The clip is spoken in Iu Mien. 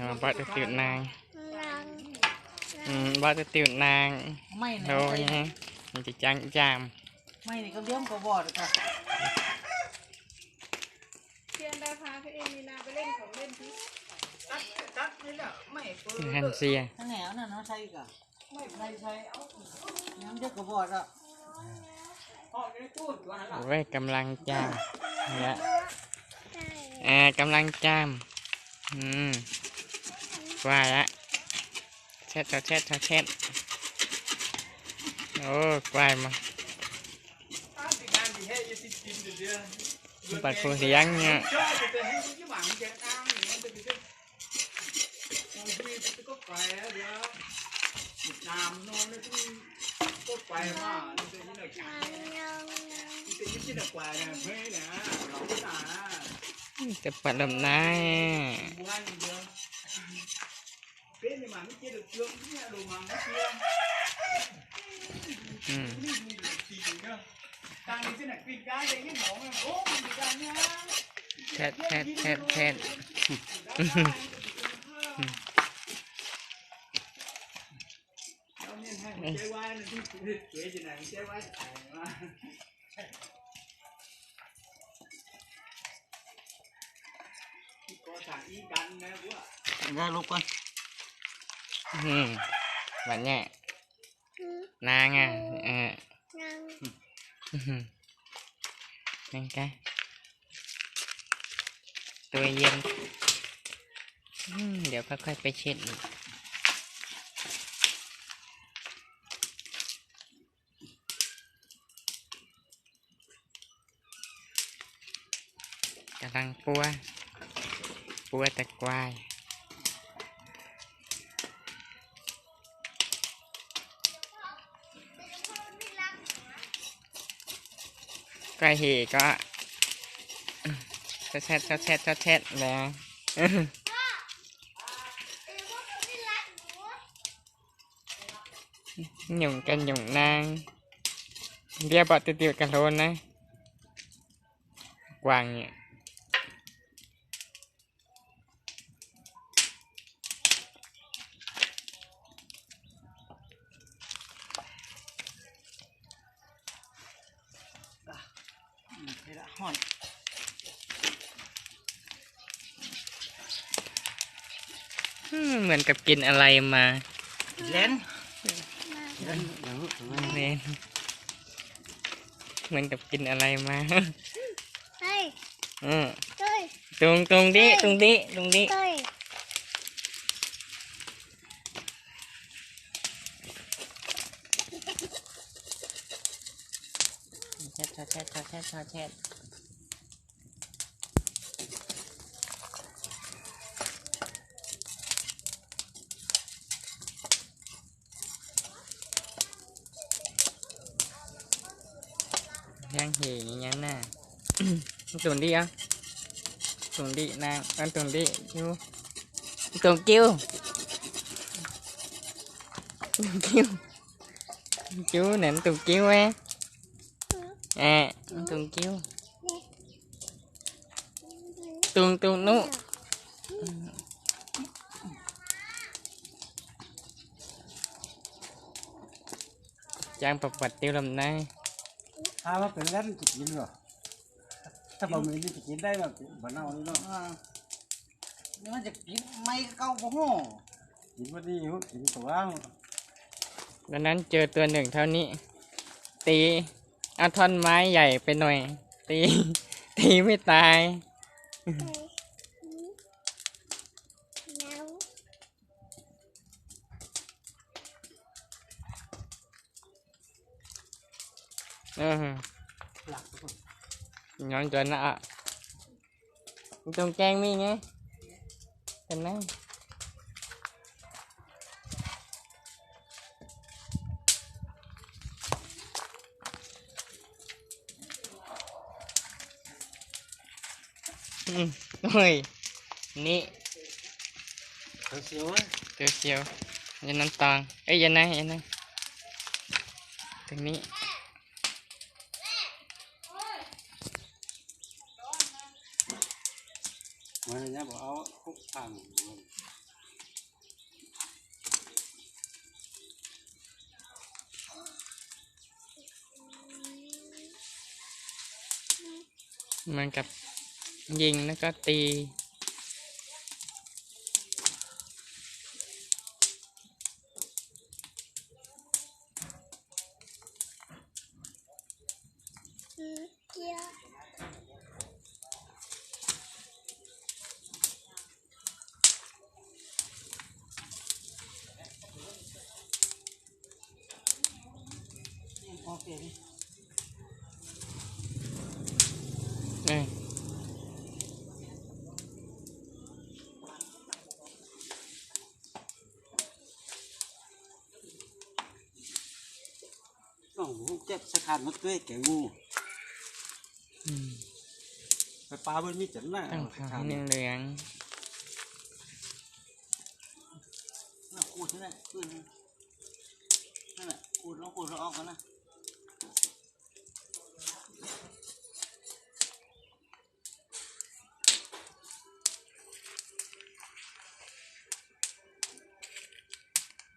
Mborqv duqv diuh naang. Mborqv duqv diuh naang. Hlo nyei, ninh jangv njaamh. Hanh sie. Ov, กำลัง jaam. Aa, กำลัง jaam. Guaih aqv. Caetv, caetv, caetv, caetv. Ov, guaih mangc. Mv baac kuh hliangv nyei. Deix buatc lomh naaiv. Caetv, caetv, caetv, caetv. Hm, mbuoqc nyei. Naang aqv. Naang gaax. Duqv yiem. Hm, เดี๋ยวค่อยๆ ไปเช็ดอีก. Ga'nangv buov, buov da'guaih. Guaih hec gorqv. Caetv, caetv, caetv, caetv, caetv, caetv, caetv, naaic. Nyungc ganh nyungc naang. Mbiav mborqv diuh diuh ga'hlo naaiv. Guangc nyei. Hmm, เหมือนกับกินอะไรมา เล่น เหมือนกับกินอะไรมา Tùng, Tùng đi, Tùng đi, Tùng đi. Cho, cho, cho, cho, cho, cho. Hliangv hec nyei nyei naaiv. Tùng đi aqv. Tùng đi naang, ăn Tùng đi. Tùng kiu. Tùng kiu. Tùng kiu naaiv, Tùng kiu aqv. Aqv, Tùng kiu. Tùng, Tùng nuqv. Jangx buatc buatc diuh lomh naaiv. Aa, maiv benx laiv mv zuqc ginx lorqc. Aa, maiv zuqc ginx maiv gauh mbuo hov. Ginx maiv diuh, ginx doqc aqv.วันนั้นเจอตัวหนึ่งเท่านี้ ตี เอาท่อนไม้ใหญ่ไปหน่อย ตี ตีไม่ตาย. Ơ, ngắm cho nó ạ. Trong trang mi nhé. Cho nó. Ui, ni. Siêu siêu. Yie năn tong. Ê, yie năn, yie năn. Teng ni. Maiv nyei mbuo auv kuv pang. เหมือนกับยิงแล้วก็ตี Dongh hungh jepv sai khan maiv dueiv gaengh nguu. Fai baa mbuo mingh janx naaiv, ตั้งเผาให้เหลือง Naaiv k'oh hnangv naaiv, k'oh hnangv naaiv, k'oh lorngv k'oh lorngv orqv naaiv.